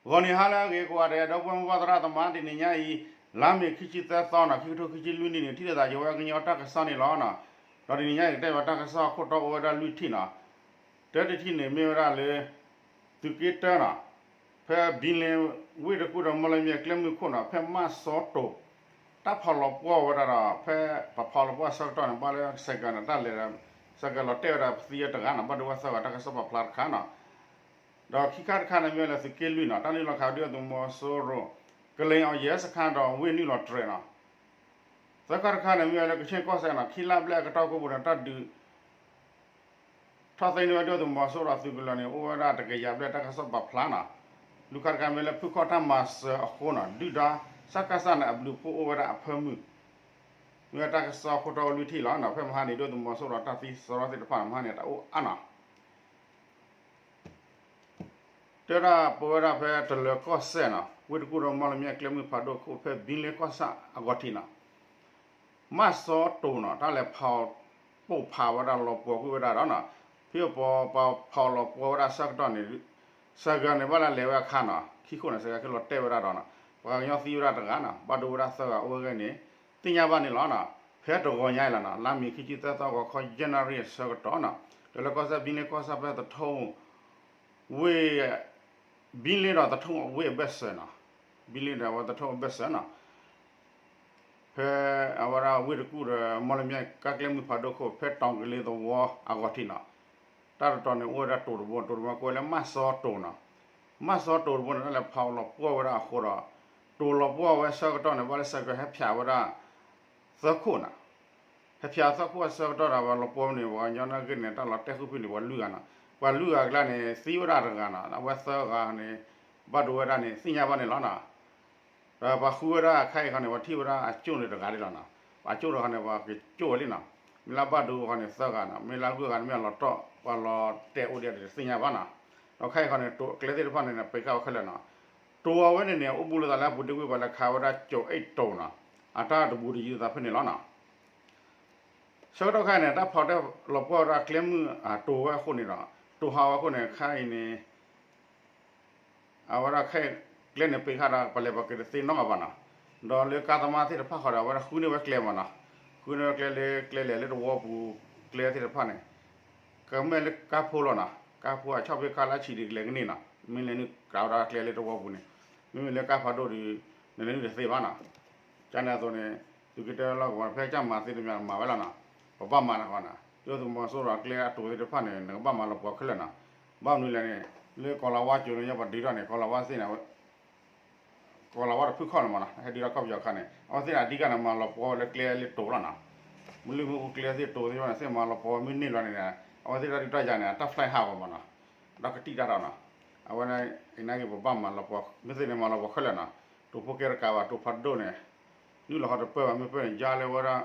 ဂီၤနံၤဟါလၢအဂ့ၤကိးဂၤဒဲး ဒီပုၢ်ဝဲၢ်မုၢ်ဘၣ်သရၣ်သမါ တနံၤညါအံၤ လါမ့ၤခံဆံသၢသီနီၤ ခံကထိခံဆံလွံၢ်နံၣ်န့ၣ် ထံၣ်လိာ်သးယဝဲကညီတၢ်ကစီၣ်န့ၣ်လီၤ. ဒီးတနံၤညါအံၤ ကတဲဘၣ်တၢ်ကစီၣ်ခိၣ်တီအိၣ်ဝဲဒၣ်လွံၢ်ထံၣ်နီၤ. တၢတထံၣ်န့ၣ်မ့ၢ်ဝဲဒၣ်လၢ သုးက့တၢနီၤ ဖဲဘံလ့ဝ့ၢ်တကူၣ်ဒီးမီၣ်လမၠဲၣ်ကျဲမုၢ်ခိၣ်နီၤ ဖဲမၢ်စီတိၤ တၢ်ဖီၣ်လီၤပှီၢ်ဝဲဒၣ်ဒီး ဖဲပဖီၣ်လီၤပှီၢ်ဆၢကတီၢ်န့ၣ် ဘၣ်လၢစဲးကၢၤန့ၣ် တၢ်လဲၤ စဲးကၢၤလီၤတဲာ်ဝဲဒၣ်ပသံအတဂၤနီၤ ဘၣ်ဒိဝဲသၢဂၤ တၢ်ကစီၣ်ပာ်ဖျါတခါနီၤ. ဒီးခံခါတခါန့ၣ် မ့ၢ်ဝဲလၢသုးက့လွံၢ်နီၤ တၢ်နုာ်လီၤခးဒုၣ်ဒါသုးမီၤစိရိၤ ကလ့အီၤယဲစခါဒီးဝ့ၢ်နုာ်လီၤတြဲၤနီၤ. သၢခါတခါန့ၣ် မ့ၢ်ဝဲလၢကဆ့ၣ်ကီၢ်စဲၣ်နီၤ ခံလါဘျဲၣ်အကတီၢ်ကိးပူၤန့ၣ် တၢ်ဒုး ထီၣ်သ့န့ၢ်ဝဲဒုၣ်ဒါသုးမီၤစိရိၤသုးကလၢၤန့ၣ် အိၣ်ဝဲဒၣ်တကယၤဘျဲၣ် တၢ်ကစီၣ်ပာ်ဖျါနီၤ. လွံၢ်ခါတခါမ့ၢ်လၢဖုခီၣ်တၢ်မၤစၢၤအဃိနီၤ ဒုၣ်ဒါ စကစ န့ၣ် အဘျုးဖှိၣ်အိၣ်ဝဲဒၣ်အဖၢမုၢ် မ့ၢ်ဝဲတၢ်ကစီၣ်ခိၣ်တီအိၣ်လွံၢ်ထံၣ်လီၤ. ဖဲမဟါန့ၣ် ဒုၣ်ဒါသုးမီၤစိရိၤတၢ်သံသီရီသ့ၣ်တဖၣ်န့ၣ် မဟါန့ၣ် တၢ်အိၣ်အါနီၤ တဲဒၣ်ပဝဲဒၣ်ဖဲတလၢၤကီၢ်စဲၣ်နီၤ ဝ့ၢ်တကူၣ်ဒီးမီၣ်လမၠဲၣ်ကျဲမုၢ်ဖးဒိၣ်ခိၣ် ဖဲဘံလ့ကီၢ်ဆၣ်အဂီၢ်ထံးနီၤ မၢ်စီတိၤနီၤ တၢ်လဲၤဖီၣ်ပိၢ်ဖးဝဲဒၣ် လီၤပှီၢ်ကွံာ်ဝဲဒၣ်ဒီးနီၤ ဖဲအပှၤပှၤဖီၣ်လီၤပှီၢ်ဝဲဒၣ်ဆၢကတီၢ်န့ၣ် စဲးကၢၤန့ၣ် ဘၣ်လၢလဲၤဝဲအခါနီၤ ခံခိၣ်န့ၣ် စဲးကၢၤခဲလီၤတဲာ်ဝဲဒၣ်ဒီးနီၤ ပှၤကညီသံဝဲဒၣ်တဂၤနီၤ ဘၣ်ဒိဝဲဒၣ်သၢဂၤအိၣ်ဝဲဂ့ၢ်န့ၣ် သ့ၣ်ညါဘၣ်န့ၣ်လီၤနီၤ. ဖဲတဂီၤညါအံၤလီၤနီၤ လါမ့ၤခံဆံသၢသီ ဂီၤခီ ယဲၢ်နၣ်ရံၣ်အဆၢကတီၢ်နီၤ တလၢၤကီၢ်စဲၣ် ဘံလ့ကီၢ်ဆၣ်ဖဲသထိၣ် ဝ့ၢ် ဘံလ့ဒီးသထိၣ်ဝ့ၢ်အဘၢၣ်စၢၤနီၤ ဘံလ့ဒီးဝဲသထိၣ်အဘၢၣ်စၢၤနီၤ ဖဲအဝဲဒၣ်ဝ့ၢ်တကူၣ်ဒီးမီၣ်လမၠဲၣ်ကါကျဲမုၢ်ဖးဒိၣ်ခိၣ် ဖဲတီၤကလ့သဝီအဂီၢ်ထံးနီၤ တၢ်တတီၤန့ၣ် အိၣ်ဝဲဒၣ်တိၤတဘိ တိၤတဘိကွဲးလၢမၢ်စီတိၤနီၤ မၢ်စီတိၤတဘိန့ၣ် တၢ်လဲၤဖီၣ်လီၤပှီၢ်ဝဲဒၣ်အဃိဒီး တိၤလီၤပှီၢ်ဝဲဆၢကတီၢ်န့ၣ် ဘၣ်လၢစဲးကၢၤဟဲဖၠးဝဲဒၣ် သၢခိၣ်နီၤ ဟဲဖၠးသၢခိၣ်အဆၢကတီၢ်ဒီး ပှၤလီၤပှီၢ်န့ၣ် ပှၤကညီနာ်က့န့ၣ် တၢ်လီၤတဲာ်ဃုဖုန့ၣ် ပှၤလွံၢ်ဂၤနီၤ ပှၤလွံၢ်ဂၤအကျါန့ၣ် သံဝဲဒၣ်တဂၤနီၤ အဝဲသၢဂၤန့ၣ် ဘၣ်ဒိဝဲဒၣ်န့ၣ် သ့ၣ်ညါဘၣ်န့ၣ်လီၤနီၤ ဒီးပှၤဃုဝဲဒၣ်အခါအံၤခီန့ၣ် ပှၤထံၣ်ဝဲဒၣ်အကၠိၣ်န့ၣ်တဂၤဒ်လီၤနီၤ ပှၤကၠိၣ်တဂၤန့ၣ် ပှၤကကၠိၣ်ဝဲလံနီၤ မ့ၢ်လၢဘၣ်ဒိခီန့ၣ်သၢဂၤနီၤ မ့ၢ်လၢလွံၢ်ဂၤန့ၣ်မ့ၢ်အလီၤတီၢ် ပှၤလီၤတဲာ်အိၣ်ဒံးတသ့ၣ်ညါဘၣ်နီၤ ဒီးခဲအံၤခီန့ၣ် တိၤကျဲသ့ၣ်တဖၣ်န့ၣ် ပှဲၤဃာ်ဝဲခဲလၢာ်နီၤ တိၤအဝဲန့ၣ်န့ၣ် အိၣ်ဘူးလိာ်သးလၢအပူၤတ့ၢ်ဝံၤ ပှၤလဲၤခးဝဲဒၣ်ကၠိၣ်အ့ၣ်တိၤနီၤ အတၢ်တဘူးတယံၤသးဖဲန့ၣ်လီၤနီၤ ဆၢကတီၢ်ခဲအံၤန့ၣ် တၢ်ဖီၣ်တဲလီၤပှီၢ်ဝဲဒၣ်ကျဲမုၢ်အတိၤဝဲအဃိန့ၣ်ဒီး တိၤဟးဝဲအဃိန့ၣ် ခဲအံၤန့ၣ် အဝဲဒၣ်ခဲအံၤ ကျဲန့ၣ်ပှဲၤဃာ်ဒီး ပလဲၤပှၤက့ၤတသ့နီတဂၤဘၣ်နီၤ ဒီးလၢကါသမားသ့ၣ်တဖၣ်ဃီဒီး အဝဲဒၣ်ဃုန့ၢ်ဝဲကျဲမးနီၤ ဃုန့ၢ်ဝဲကျဲလၢကျဲလဲၤလၢတဝီပူၤ ကျဲသ့ၣ်တဖၣ်န့ၣ် ကမ့ၢ်လၢကါဖိလီၤနီၤ ကါဖိအဆီၣ်ဖ့ကါလၢအဆံးဒံးကလဲၤကန့ၢ်နီၤ မ့ၢ်လဲၤနုာ်ကးဝဲဒၣ်ကျဲလၢတဝီပူၤန့ၣ် မ့မ့ၢ်လၢကါဖးဒိၣ်ဒီး နလဲၤနုာ်တသ့ဘၣ်နီၤ ကန့ၣ်အသိးန့ၣ် သုးက့တၢလီၢ်ကဝီၤ ဖဲကစၢ်မၤသ့တမံၤမၤဝဲလီၤနီၤ ပဘၣ်မၤတခီနီၤ ဒုၣ်ဒါသုးမီၤစိရိၤကျဲအတိၤသ့ၣ်တဖၣ်န့ၣ် နကဘၣ်မၤလီၤပှီၢ်ခဲလၢာ်နီၤ ဘၣ်မနုၤလဲၣ်န့ၣ် လၢကီၤလၤဝါကၠိၤန့ၣ် ညါပှၤဒုးထီၣ်န့ၣ် ကီၤလၤဝါသ့ၣ်န့ၣ် ကီၤလၤဝါတဖုခီၣ်န့ၣ်မးနီၤ ဟဲဒုးထီၣ်ကီၢ်ပယီၤအခါန့ၣ် အဝဲသ့ၣ်န့ၣ် အဓိကန့ၣ် မၤလီၤပှီၢ်ဝဲလၢကျဲလၢတိၤလီၤနီၤ မ့ၢ်လၢမ့ၢ်အိၣ်ကျဲသ့ၣ်တိၤသ့ၣ်တဖၣ်န့ၣ် သ့ၣ်မၤလီၤပှီၢ်ဝဲမ့ၢ်န့ၢ်လီၤန့ၣ် အဝဲသ့ၣ်တၢ်ဒုးတၢ်ယၤန့ၣ် အတၢ်ဖျဲးဟးဂီၤမးနီၤ ဒီးကတံၢ်တၢ်ဒီးနီၤ အဝဲန့ၣ် အံၤနာ်က့ၤပဘၣ်မၤလီၤပှီၢ် မ့ၢ်သ့ၣ်န့ၣ်မၤလီၤပှီၢ်ခဲလၢာ်နီၤ တိၤဖိကဲတကးဘၣ် တိၤဖးဒိၣ်န့ၣ် နုာ်လီၤဃီတပၢၢ်ဘၣ် မ့ၢ်ပၢၢ်န့ၣ် ယါလၢဝဲဒၣ်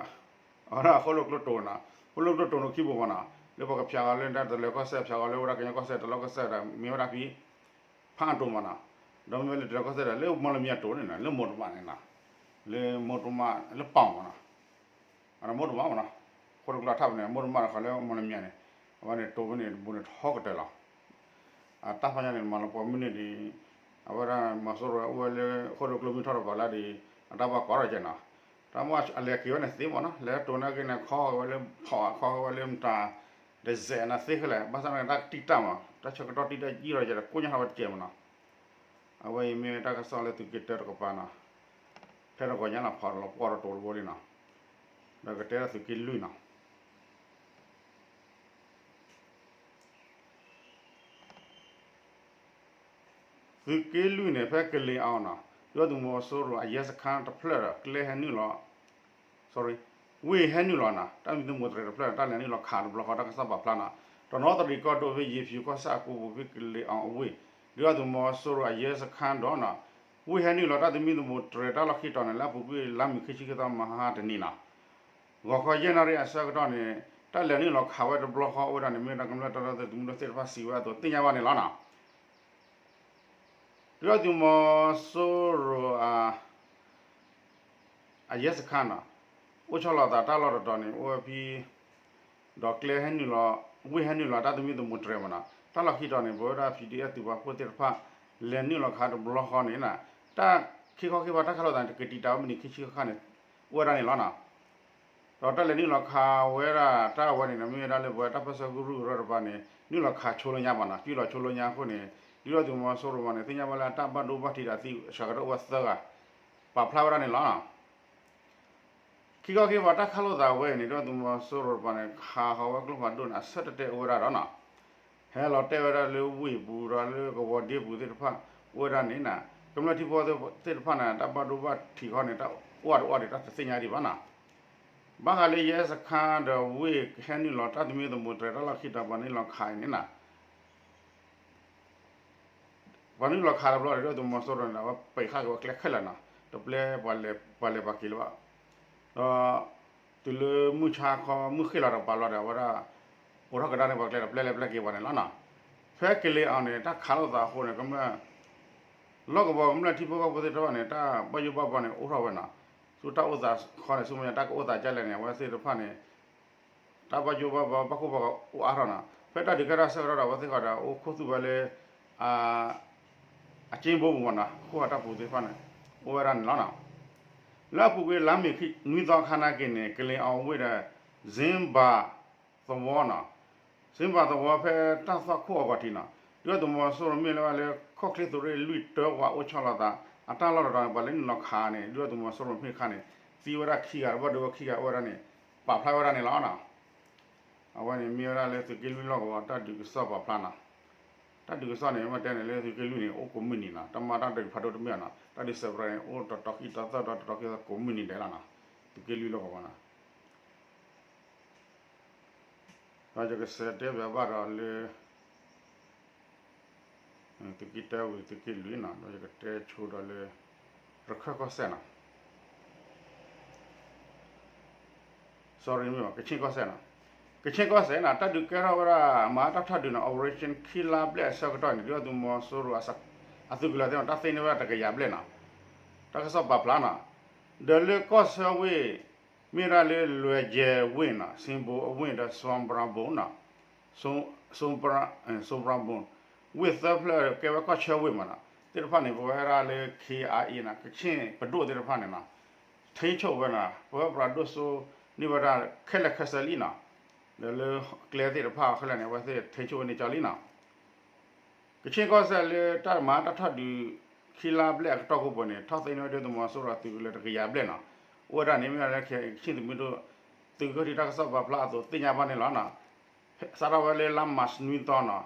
အဝဲဒၣ်ဃိၣ်လိာ်ကျိတိၤနီၤ ဃိၣ်လိာ်ကျိတိၤန့ၣ်ခံပူၤမးနီၤ လၢပှၤကဖၠးဃီၤလၢတၢ်တလၢၤကီၢ်စဲၣ် ဖၠးဃီၤလၢဝဲဒၣ်ကညီကီၢ်စဲၣ် တလၢၤကီၢ်စဲၣ်ဒီး မ့ၢ်ဝဲဒၣ်ဖဲ ဖးအတိၤမးနီၤ ဒီးမ့မ့ၢ်လၢတလၢၤကီၢ်စဲၣ်ဒီး လၢမီၣ်လမၠဲၣ်တိၤန့ၣ်နီၤ လၢမိၢ်တမးန့ၣ်နီၤ လၢမိၢ်တမး လၢပီၣ်မးနီၤ အမီၣ်တမးမးနီၤ ဃိၣ်တကျိထၣ်ပူၤန့ၣ် မိၢ်တမးဒီးဃီလၢမီၣ်လမၠဲၣ်န့ၣ် အဝဲန့ၣ်တိၤဖဲန့ၣ် တဘူးန့ၣ်ထီကတၢၢ်လီၤ အတၢ်ဖးညါန့ၣ် မၤလီၤပှီၢ်မ့ၢ်န့ၢ်ဒံး အဝဲဒၣ်မီၤစိရိၤအိၣ်ဝဲလၢ ဃိၣ်လိာ်ကျိမ့ၢ်ထီၣ်တပၤလၢဒံး အတၢ်ဘၣ်ကိးထီၣ်ကဲနီၤ တၢ်မ့ၢ်အလဲၤက့ၤဝဲန့ၣ်သ့မးနီၤ လဲၤတိၤနာ်က့ၤန့ၣ် ခီဃီၤဝဲလၢဖီၣ် ခီဃီၤဝဲလၢမတၤ တစဲးန့ၣ်သ့ခဲလၢာ် ဘၣ်ဆၣ်န့ၣ် တၢ်ကတံၢ်တၢ်မး တၢ်ဆၢကတီၢ်တံၢ်တၢ်ယံာ်ဒီး ယတကိၣ်ညါထီၣ်ဝဲတကဲမးနီၤ အဝဲအံၤမ့ၢ်တၢ်ကစီၣ်လၢသုးက့တၢတကပၤနီၤ ဖဲတဂီၤညါလီၤ ဖီၣ်လီၤပှီၢ်တတိၤတဘိလံနီၤ ဒီးကတဲဒၣ်သုးက့လွံၢ်နီၤ သုးက့လွံၢ်န့ၣ် ဖဲကလ့အီၤနီၤ ဒုၣ်ဒါသုးမီၤစိရိၤအရဲစခန်းတဖျၢၣ်ဒီး ကျဲဟဲနုာ်လီၤ sorry ဝ့ၢ်ဟဲနုာ်လီၤနီၤ တၢ်သမံသမိးတြဲၤတဖျၢၣ် တၢ်လဲၤနုာ်လီၤခးတဘျီဃီ တၢ်ကစီၣ်ပာ်ဖျါနီၤ တနီသရံၣ်ကီၢ်ဒိၣ်ဖဲယ့ၤဖၠူၤကီၢ်ဆၣ်အကိပူၤဖဲကလ့အီၤအဝ့ၢ် ဒုၣ်ဒါသုးမီၤစိရိၤအရဲစခန်းဒီးနီၤ ဝ့ၢ်ဟဲနုာ်လီၤတၢ်သမံသမိးတြဲၤတၢ်လီၢ်ခံတီၤန့ၣ် လၢအပူၤကွံာ်လါမ့ၤခံဆံခံသီမဟါတနံၤနီၤ ဂီၤခီယဲၢ်နၣ်ရံၣ်အဆၢကတီၢ်န့ၣ် တၢ်လဲၤနုာ်လီၤခးဝဲတဘျီဃီ အိၣ်ဝဲဒၣ်န့ၣ် မ့ၢ်ဝဲဒၣ်ကမျၢၢ်တၢ်ဒီသဒၢသုးမုၢ်ဒိၣ်သ့ၣ်တဖၣ်စံးဝဲအသိး သ့ၣ်ညါဘၣ်န့ၣ်လီၤနီၤ. ဒုၣ်ဒါသုးမီၤစိရိၤ အရဲစခန်းနီၤ အိၣ်ဆီလီၤသးတၢ်လီၢ်တတီၤန့ၣ် အိၣ်ဝဲဖဲ ဒီးကျဲဟဲနုာ်လီၤ ဝ့ၢ်ဟဲနုာ်လီၤတၢ်သမံသမိးတြဲၤမးနီၤ တၢ်လီၢ်ခံတီၤန့ၣ် ပဝဲဒၣ် ပီၣ်ဒံၣ်အဲၣ် သုးပာ်ဖှိၣ်သ့ၣ်တဖၣ် လဲၤနုာ်လီၤခးတဘျီဃီန့ၣ် တၢ်ခံခီခံပၤတၢ်ခးလိာ်သးန့ၣ် တက့ၤတံာ်တာ်ဝဲမုၢ်နံၤခံဆံဃၣ်ဃၣ်န့ၣ် အိၣ်ဝဲဒၣ်န့ၣ်လီၤနီၤ. ဒီးတၢ်လဲၤနုာ်လီၤခးဝဲဒၣ်တၢ်အဝဲန့ၣ်နီၤ မ့ၢ်ဝဲဒၣ်လၢပဝဲတၢ်ပၢဆှၢကရူၢ်ကရၢတပၤန့ၣ် နုာ်လီၤခးဆိလၢညါဘၣ်နီၤ စုလီၤဆိလၢညါအဃိန့ၣ် ဒုၣ်ဒါသုးမီၤစိရိၤမးန့ၣ် သ့ၣ်ညါဘၣ်လၢအတၢ်ဘၣ်ဒိဘၣ်ထံးဒီးအသံစှၤကတၢၢ်အိၣ်ဝဲသၢဂၤ ပာ်ဖျါဝဲဒၣ်န့ၣ်လီၤ. ခံခီခံပၤတၢ်ခးလိာ်သးဝဲအံၤန့ၣ် ဒုၣ်ဒါသုးမီၤစိရိၤတပၤန့ၣ် ခးဃီၤဝဲကျိဖးဒိၣ်န့ၣ် အဆၢတတဲအိၣ်ဝဲဒၣ်ဒီးနီၤ ဟဲလီၤတဲာ်ဝဲဒၣ်လၢဝ့ၢ်ပူၤဒီးလၢကဝီၤဒ့ပူၤသ့ၣ်တဖၣ် အိၣ်ဝဲဒၣ်န့ၣ်နီၤ ကမျၢၢ်ထံဖိသ့ၣ်တဖၣ်န့ၣ် တၢ်ဘၣ်ဒိဘၣ်ထံးခီန့ၣ် တၢ်အိၣ်အါတအိၣ်ဒံးတၢ်တသ့ၣ်ညါဒံးဘၣ်နီၤ ဘၣ်ဃးလၢယဲစခါဒီးဝ့ၢ်ကဟဲနုာ်လီၤတၢ်သမံသမိးတြဲၤတၢ်လီၢ်ခံဒီးပှၤနုာ်လီၤခးအံၤန့ၣ်နီၤ ပှၤနုာ်လီၤခးတဘျီဒီး ဒုၣ်ဒါသုးမီၤစိရိၤန့ၣ် အဝဲပံးဃာ်က့ၤဝဲကျဲခဲလၢာ်နီၤ တပျဲပှၤလဲၤပှၤလဲၤပှၤက့ၤလၢၤဘၣ် ဒီး တုၤလၢမုၢ်ဆါခီမုၢ်ဃ့ၢ်လီၤတကပၤလီၤဒီး အဝဲဒၣ် အိးထီၣ်ကဒါန့ၢ်ပှၤကျဲဒီး ပျဲလဲၤပျဲက့ၤပှၤန့ၣ်လီၤနီၤ. ဖဲကလ့အီၤန့ၣ် တၢ်ခးလိာ်သးအဃိန့ၣ် ကမျၢၢ် လီၢ်ကဝီၤကမျၢၢ်ထံဖိကီၢ်ဖိသ့ၣ်တဖၣ်န့ၣ် တၢ်ဘၣ်ယိၣ်ဘၣ်ဘီန့ၣ် အိၣ်ထီၣ်ဝဲနီၤ. ဆူတၢ်အိၣ်သးခီန့ၣ် ဆူမဲာ်ညါတၢ်ကအိၣ်သးဒ်လဲၣ်န့ၣ် အဝဲသ့ၣ်တဖၣ်န့ၣ် တၢ်ဘၣ်ယိၣ်ဘၣ်ဘီ ဘၣ်ကိၢ်ဘၣ်ဂီၤအိၣ်အါထီၣ်နီၤ. ဖဲတၢ်ဒုးကဲထီၣ်အဆၢကတီၢ်ဒီး အဝဲသ့ၣ်ဃီဒီး အိၣ်ခိၣ်သူၣ်ဝဲလၢ အကၠ့ဘိပူၤမးနီၤ ခိၣ်ဟးတၢ်ပူၤသ့ၣ်တဖၣ်န့ၣ် အိၣ်ဝဲဒၣ်န့ၣ်လီၤနီၤ. လၢအပူၤကွံာ်လါမ့ၤနွံသီအခါနာ်က့န့ၣ် ကလ့အီၤဝ့ၢ်ဒီး စ့ဘၤသဝီနီၤ စ့ဘၤသဝီဖဲတၢ်သွၣ်ခိၣ်အဂီၤထံးနီၤ ဒုၣ်ဒါသုးမီၤစိရိၤမ့ၢ်လၢဘၣ်လၢ ခီၣ်ချ့သုးရ့ၣ်လွံၢ်တၢပှၤအိၣ်ဆီလီၤသး အတၢ်လီၢ်တတီၤန့ၣ် ပှၤလဲၤနုာ်လီၤခးန့ၣ် ဒုၣ်ဒါသုးမီၤစိရိၤမ့ၢ်တခါန့ၣ် သံဝဲဒၣ်ခံဂၤ ဘၣ်ဒိဝဲခံဂၤအိၣ်ဝဲဒၣ်န့ၣ် ပာ်ဖျါဝဲဒၣ်န့ၣ်လီၤနီၤ. အဝဲန့ၣ်မ့ၢ်ဝဲဒၣ်လၢသုးက့လွံၢ်လီၢ်ကဝီၤတၢ်ဒုးကစီၣ်ပာ်ဖျါနီၤ. တၢ်ဒုးကစီၣ်န့ၣ် မ့ၢ်တဲန့ၣ်လၢသုးက့လွံၢ်န့ၣ် အိၣ်ကိးမုၢ်နံၤနီၤ တၢ်မၤတၢ်ဒုးဖးဒိၣ်တမ့ၢ်နီၤ တၢ်ဒုးစဲးပြဲးန့ၣ် အိၣ်တတီၤခံတီၤသၢတီၤတတီၤခံတီၤကိးမုၢ်နံၤဒဲးလီၤနီၤ သုးက့လွံၢ်လီၢ်ကဝီၤနီၤ. ဒီးယကစံးတဲဘၣ်ဘၣ်ဒီးလၢ သုးက့တၢဝံၤ သုးက့လွံၢ်နီၤ ဒီးယကတဲဆိဒီးလၢ ရခၢၣ်ကီၢ်စဲၣ်နီၤ sorry မ့ၢ်ဘၣ် ကခ့ၣ်ကီၢ်စဲၣ်နီၤ ကခ့ၣ်ကီၢ်စဲၣ်နီၤ တၢ်ဒုးကဲထီၣ်ဝဲဒၣ် မၤတၢ်ထီၣ်ဒုးနီၤ Operation ခံလါဘျဲၣ်အဆၢကတီၢ်န့ၣ် ဒုၣ်ဒါသုးမီၤစိရိၤ အသုးကလၢၤသ့ၣ်နီၤ တၢ်သ့န့ၢ်ဝဲဒၣ်တကယၤဘျဲၣ်နီၤ တၢ်ကစီၣ်ပာ်ဖျါနီၤ ဒီးလၢကီၢ်ဆၢဝ့ၢ် မ့ၢ်ဝဲဒၣ်လၢလွဲၢ်ကဲၤဝ့ၢ်နီၤ စ့ဘိအဝ့ၢ်ဒီး စွန်ပရၤဘိနီၤ စွန်ပရၤဘိ ဝ့ၢ်သၢဖျၢၣ်ကဲဝဲကီၢ်ဆၢဝ့ၢ်မးနီၤ သ့ၣ်တဖၣ်န့ၣ် ပဝဲဒၣ်လၢ ခ့ၣ်အါအ့နီၤ ကခ့ၣ်ပဒိၣ်သ့ၣ်တဖၣ်န့ၣ်နီၤ ထိန်းချုပ်ဝဲနီၤ ပၢပြးဒိၣ်စိန့ၢ်ဝဲဒၣ်ခဲလၢာ်ခဲဆ့လံနီၤ ဒီးလၢကျဲသ့ၣ်တဖၣ်ခဲလၢာ်န့ၣ် အဝဲသ့ၣ်ထိန်းချုပ်ဝဲန့ၣ်ကၠီလံနီၤ ကခ့ၣ်ကီၢ်စဲၣ်လၢတၢ်မၤတၢ်ထီၣ်ဒုး ခံလါဘျဲၣ်အကတီၢ်ခိၣ်ပူၤန့ၣ် ထီၣ်သ့န့ၢ်ဝဲဒၣ်သုးမီၤစိရိၤအသုးကလၢၤတကယၤဘျဲၣ်နီၤ အိၣ်ဝဲဒၣ်န့ၣ်မ့ၢ်ဝဲလၢ ခ့ၣ်အါအ့ ကခ့ၣ်သုးမုၢ်ဒိၣ် သုးက့ၢ်ထံတၢ်ကစီၣ်ပာ်ဖျါအသိးသ့ၣ်ညါဘၣ်န့ၣ်လီၤနီၤ စးထီၣ်ဝဲလၢလါမၢ်ၡးနွံသီနီၤ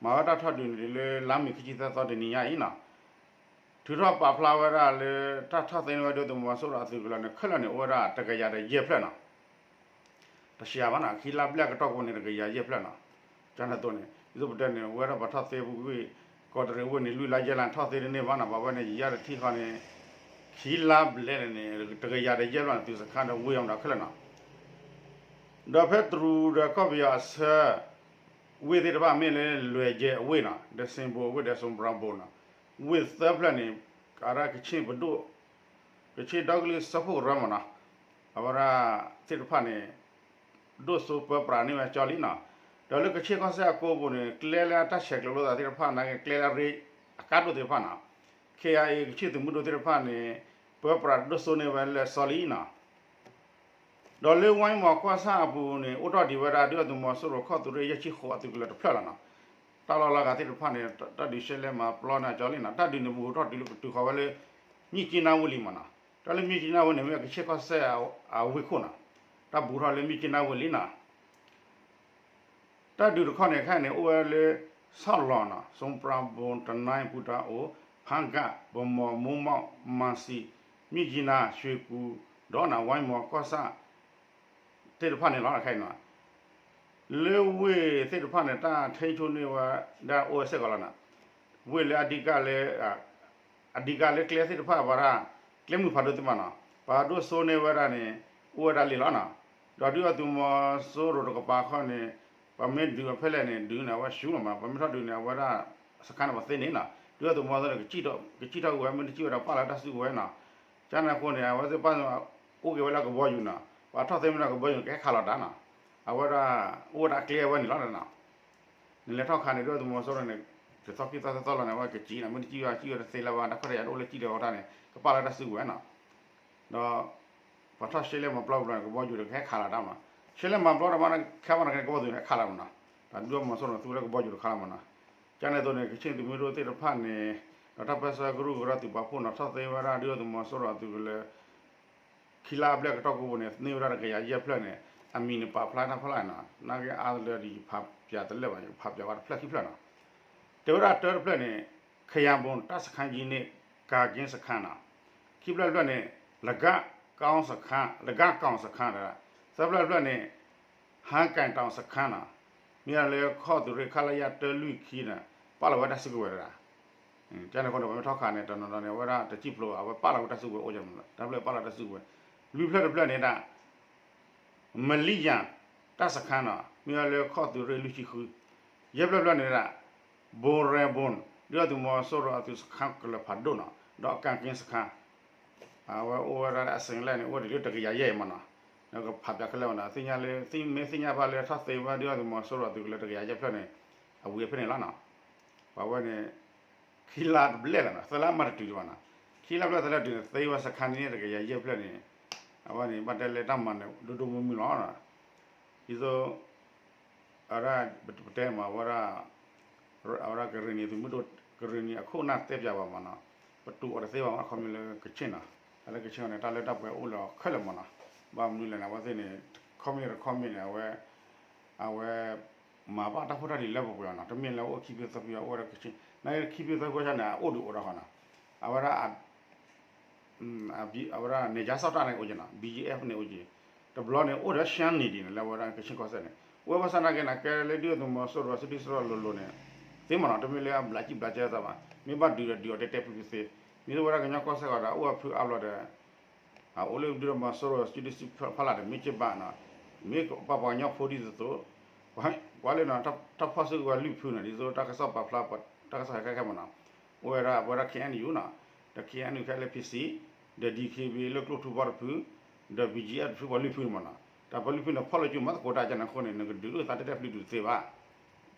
မၤဝဲတၢ်ထီၣ်ဒုးန့ၣ်လၢလါမ့ၤခံဆံသၢသီတနံၤညါအံၤနီၤ ထုးထီၣ်ပာ်ဖျါဝဲဒၣ်လၢတၢ်ထီၣ်သ့န့ၢ်ဝဲဒၣ်သုးမီၤစိရိၤအသုးကလၢၤန့ၣ် ခဲလၢာ်န့ၣ် အိၣ်ဝဲဒၣ်တကယၤဒီးယဲၢ်ဖျၢၣ်နီၤ တဆံးဘၣ်နီၤ ခံလါဘျဲၣ်အကတီၢ်ခိၣ်န့ၣ် တကယၤယဲၢ်ဖျၢၣ်နီၤ ကန့ၣ်အသိးန့ၣ် ဒ်သိးပတဲန့ၣ် ဝဲဒၣ်ပှၤထီၣ်သ့ပူၤကွံာ် ကီးတရံးဝ့ၢ်န့ၣ် လွံၢ်လါယဲၢ်လါန့ၣ် ထီၣ်သ့တန့ၢ်ဘၣ်နီၤ ပှၤဝဲန့ၣ် ယယါတထံၣ်ဃီန့ၣ် ခံလါဘျဲၣ်န့ၣ် တကယၤဒီးယဲၢ်ဖျၢၣ်န့ၣ် သုးစခါဒီးဝ့ၢ်အီၤဒီးခဲလၢာ်နီၤ ဒီးဖဲတရူးဒီးကီၢ်ပယီၤအဆၢ ဝ့ၢ်သ့ၣ်တဖၣ်မ့ၢ်လၢလွဲၢ်ကဲၤအဝ့ၢ်နီၤ ဒီးစ့ဘိအဝ့ၢ်ဒီး စွန်ပရၤဘိနီၤ ဝ့ၢ်သၢဖျၢၣ်န့ၣ် ကးဒၣ်ကခ့ၣ်ပဒိၣ် ကခ့ၣ်ဒီကလုာ်စၢဖှိၣ်ကရၢမးနီၤ အဝဲဒၣ်သ့ၣ်တဖၣ်န့ၣ် ဒိၣ်စိပၢပြးန့ၢ်ဝဲကၠီလံနီၤ ဒီးလၢကခ့ၣ်ကီၢ်စဲၣ်အကိပူၤန့ၣ် ကျဲလၢအတၢ်ဆဲးကျိးလိာ်သးသ့ၣ်တဖၣ်နာ်က့ ကျဲလၢအရ့အကါဒိၣ်သ့ၣ်တဖၣ်နီၤ ခ့ၣ်အါအ့ ကခ့ၣ်သုးမုၢ်ဒိၣ်သ့ၣ်တဖၣ်န့ၣ် ပၢပြးဒိၣ်စိန့ၢ်ဝဲလၢစီလံနီၤ ဒီးလၢဝါမီၤကီၢ်ဆၣ်အပူၤန့ၣ် အိၣ်ထီၣ်ဒံးဝဲဒၣ်ဒုၣ်ဒါသုးမီၤစိရိၤခီၣ်သုးရ့ၣ်ယဲၢ်ဆံဃိးအသုးကလၢၤတဖျၢၣ်လီၤနီၤ တၢ်လီၢ်လၢအဂၤသ့ၣ်တဖၣ်န့ၣ် တၢ်ဒုးရှဲလဲမၤပျီန့ၢ်ကၠီလံနီၤ တၢ်ဒုးန့ၣ် ဘူးထီၣ်တုၤလၢကတုၤဃီၤဝဲလၢ မြစ်ကြီးနားဝ့ၢ်လံမးနီၤ တၢ်လၢ မြစ်ကြီးနားဝ့ၢ်န့ၣ် မ့ၢ်ကခ့ၣ်ကီၢ်စဲၣ်အဝ့ၢ်ခိၣ်နီၤ တၢ်ဘူးထီၣ်လၢ မြစ်ကြီးနားဝ့ၢ်လံနီၤ တၢ်ဒုးတခီန့ၣ် ခဲအံၤန့ၣ် အိၣ်ဝဲလၢ ဆီၣ်လီၤနီၤ စွန်ပရၤဘိၣ် တနၢၣ် ပူၤတၢ်အိၣ် ဖါကၣ် ဗန်းမော် မိုးမောက် မန်စီ မြစ်ကြီးနား ရွှေကူ ဒီးနီၤ ဝါမီၤကီၢ်ဆၣ် သ့ၣ်တဖၣ်န့ၣ်လီၤ ခဲအံၤနီၤ လၢဝ့ၢ်သ့ၣ်တဖၣ်န့ၣ် တၢ်ထိန်းချုပ်န့ၢ်ဝဲဒၣ်အိၣ်ဝဲစ့ၢ်ကီးလီၤနီၤ ဝ့ၢ်လၢအဓိကလၢ အဓိကလၢကျဲသ့ၣ်တဖၣ်ဝဲဒၣ် ကျဲမုၢ်ဖးဒိၣ်သ့ၣ်တဖၣ်နီၤ ပှၤဒိၣ်စိန့ၢ်ဝဲဒၣ်န့ၣ် အိၣ်ဝဲဒၣ်လံလီၤနီၤ ဒီးဒုၣ်ဒါသုးမီၤစိရိၤတကပၤခီန့ၣ် ပှၤမ့ၢ်ဒုးအီၤဖဲလဲၣ်န့ၣ် ဒုးန့ၣ် အဝဲဆူၣ်လီၤမး ပှၤမ့ၢ်ထီၣ်ဒုးန့ၣ် အဝဲဒၣ်စခါန့ၣ် ပှၤသ့န့ၣ်နီၤ ဒုၣ်ဒါသုးမီၤစိရိၤန့ၣ် ကစံၣ်ထီၣ်ဝဲ မ့ၢ်တစံၣ်ဝဲဒီးပာ်လီၤတၢ်စုကဝဲၤနီၤ ကန့ၣ်အဃိန့ၣ် အဝဲသ့ၣ်တဖၣ်န့ၣ် အိၣ်က့ၤဝဲလၢကဘီယူၤနီၤ ပှၤထီၣ်သ့မ့ၢ်ဒီးကဘီယူၤန့ၣ် ကဟဲခးလီၤတၢ်နီၤ အဝဲဒၣ် အိၣ်ဝဲဒၣ်ကျဲဝဲန့ၣ်လီၤနီၤ နလဲၤထီၣ်ခးန့ၣ် ဒုၣ်ဒါသုးမီၤစိရိၤန့ၣ် တသီခံသီသၢသီလီၤန့ၣ် အဝဲကစံၣ်နီၤ, မ့ၢ်တစံၣ်ဘၣ် စံၣ်ဝဲတသ့လၢၤဘၣ်, တၢ်ခီၣ်ထံးယၤတအိၣ်လၢစံၣ်လၢၤအီၤတၢ်န့ၣ် ကပာ်လီၤတၢ်စုကဝဲၤနီၤ. ဒီး ပှၤထီၣ်ရှဲလဲၣ်မၤပျီပူၤန့ၣ် ကဘီယူၤဒီးကဟဲခးလီၤတၢ်မး, ရှဲလဲၣ်မၤပျီတမး ခဲဘၣ်န့ၣ်ကဘီယူၤန့ၣ် ဟဲခးလီၤမးနီၤ. တၢ်ဒုၣ်ဒါသုးမီၤစိရိၤန့ၣ် သူဝဲလၢကဘီယူၤတခါလီၤမးနီၤ. ကန့ၣ်အသိးန့ၣ် ကချ့ၣ်သုးမုၢ်ဒိၣ်သ့ၣ်တဖၣ်န့ၣ် ဒီးတၢ်ပၢဆှၢကရူၢ်ကရၢသုးပာ်ဖှိၣ်နီၤ ထီၣ်သ့ဝဲဒၣ်ဒုၣ်ဒါသုးမီၤစိရိၤအသုးကလၢၤ ခံလါအဘျဲၣ်ကတီၢ်ကိးပူၤန့ၣ် န့ၢ်ဝဲဒၣ်တကယၤယဲၢ်ဖျၢၣ်န့ၣ် အမံၤန့ၣ်ပာ်ဖျါတၢ်ဖီလာ်နီၤ, နာ်က့အါတလၢဒ်ယဖးပၠးတလၢာ်ဘၣ် ယကဖးပၠးဝဲတဖျၢၣ်ခံဖျၢၣ်နီၤ. တဲဝဲဒၣ်တၢတဖျၢၣ်န့ၣ် ခယၤဘိၣ် တၢ်စခါယံၤန့ၣ် ကၤက့စခါနီၤ, ခံဖျၢၣ်တဖျၢၣ်န့ၣ် လဂၣ်ကီၣ်စခါ လဂၣ်ကီၣ်စခါဒီး သၢဖျၢၣ်တဖျၢၣ်န့ၣ် ဟါကၣ်တီၣ်စခါနီၤ, မ့ၢ်လၢခီၣ်သုးရ့ၣ်ခလရ တၢလွံၢ်ခံန့ၣ် ပာ်လီၤဝဲတၢ်စုကဝဲၤတဂၤ ကန့ၣ်အဃိန့ၣ် ပှၤမ့ၢ်ထီၣ်ခးန့ၣ် တနီၤနီၤန့ၣ် အဝဲဒၣ်တစံၣ်ဖျိဘၣ် အဝဲပာ်လီၤဝဲတၢ်စုကဝဲၤအိၣ်ကန့ၣ် တၢ်ဖျၢၣ်ပာ်လီၤတၢ်စုကဝဲၤ, လွံၢ်ဖျၢၣ်တဖျၢၣ်န့ၣ်ဒၣ် မလံယၤ တၢ်စခါနီၤ မ့ၢ်ဝဲလၢခီၣ်သုးရ့ၣ်လွံၢ်ဆံဃု, ယဲၢ်ဖျၢၣ်တဖျၢၣ်န့ၣ်ဒၣ် ဘိၣ်ရဲၣ်ဘိၣ် ဒုၣ်ဒါသုးမီၤစိရိၤအသုးစခါကလၢၤဖးဒိၣ်နီၤ ဒီးကၣ်က့စခါ အဝဲအိၣ်ဝဲဒၣ်လၢအစ့ၣ်လဲၣ်န့ၣ် အိၣ်ဝဲဒၣ်လၢတကယၤယဲၢ်အံၤမးနီၤ, နကဖးပၠးခဲလၢာ်မးနီၤ သ့ၣ်ညါလၢ မ့ၢ်သ့ၣ်ညါဘၣ်လၢထီၣ်သ့ဝဲဒၣ်ဒုၣ်ဒါသုးမီၤစိရိၤအသုးကလၢၤတကယၤယဲၢ်ဖျၢၣ်န့ၣ် အဝံၤဖဲန့ၣ်လီၤနီၤ, ပှၤဝဲန့ၣ် ခံလါတဘျဲၣ်လီၤနီၤ သၢလါမးတတုၤဒံးဘၣ်နီၤ, ခံလါဘျဲၣ်သၢလါတုၤန့ၣ် သ့ဝဲစခါန့ၣ်တကယၤယဲၢ်ဖျၢၣ်န့ၣ် အဝဲန့ၣ် ဘၣ်တဲလၢတၢ်မၤန့ၣ် ဒိၣ်ဒိၣ်မုၢ်မုၢ်လီၤနီၤ, ဒ်သိး အဝဲဒၣ် ပတဲမးဝဲဒၣ် အဝဲဒၣ်ကရ့ၣ်နံၤသုးမုၢ်ဒိၣ် ကရ့ၣ်နံၤအခိၣ်နၢ်တဲပၠးဘၣ်မးနီၤ, ပတူၢ်အီၤတသ့ဘၣ်မး ခီမ့ၢ်လၢကချ့ၣ်နီၤ, တၢ်လၢကချ့ၣ်န့ၣ် တၢ်လၢတၢ်ပှဲၤအိၣ်လၢအီၤခဲလၢာ်မးနီၤ, ဘၣ်မနုၤလဲၣ်န့ၣ် အဝဲသ့ၣ်န့ၣ် ခီမ့ၢ်တခီမ့ၢ်န့ၣ် အဝဲ အဝဲ မၤဘၣ်တၢ်ဖိတၢ်လံၤလၢပှဲၤပှဲၤအီၤနီၤ, တမ့ၢ်လၢအိၣ်ခံဖုသၢဖု အိၣ်ဝဲဒၣ်ကချ့ၣ် နာ်က့ခံဖုသၢဖုန့ၣ် အအိၣ်ဒံးအိၣ်ဒီးဃီနီၤ, အဝဲဒၣ် အဝဲဒၣ် နယ်ခြားစောင့်တပ် န့ၣ်အိၣ်က့ၤနီၤ BGF န့ၣ်အိၣ်က့ၤ, တဘျီန့ၣ် အိၣ်ဒီး ရှမ်းနီၤ ဒ်န့ၣ် လၢအဝဲဒၣ်ကချ့ၣ်ကီၢ်စဲၣ်န့ၣ် အိၣ်ဝဲဘၣ်ဆၣ်နာ်က့န့ၣ် ကဲလၢဒုၣ်ဒါသုးမီၤစိရိၤ စုဒုၣ်စုတီၤလိၤလိၤန့ၣ် သ့မးနီၤ တမ့ၢ်လၢအဘျးကံၣ်ဘျးကဲသးဘၣ် မ့ၢ်ဘၣ်ဒုးဒီးဒုးအီၤတဲတဲဖုဖုသ့, မ့ၢ်ဝဲဒၣ်ကညီကီၢ်စဲၣ်ဂီၤဒီး အိၣ်အဖုအါဘျီဒီး အအိၣ်လၢဒုၣ်ဒါသုးမီၤစိရိၤ စုဒုၣ်စုတီၤဖီလာ်ဒီး မ့ၢ်က့ၤဘၣ်နီၤ, မ့ၢ်ပှၤပှၤကညီဖိဒ်သိးသိး ကွၢ်လၢနီၤ တၢ်ဖီၣ်စုကဝဲၤလွံၢ်ဖုန့ၣ် ဒ်သိးတၢ်ကစီၣ်ပာ်ဖျါ တၢ်ကစီၣ်ခဲခဲမးနီၤ, အိၣ်ဝဲဒၣ်ပဝဲဒၣ် KNU နီၤ, ဒီး KNU ခဲလၢ PC ဒီး DKBA လၢကျိၣ်ထူဘီတဖု, ဒီး BGF တဖု ပှၤလွံၢ်ဖုန့ၣ်မးနီၤ, တၢ်ပှၤလွံၢ်ဖုန့ၣ် ဖီၣ်လိာ်စုမၤသကိးတၢ်ကန့ၣ်အဃိန့ၣ် နကဒုးလိာ်သးတဲတဲဖျုးဒုးတသ့ဘၣ်,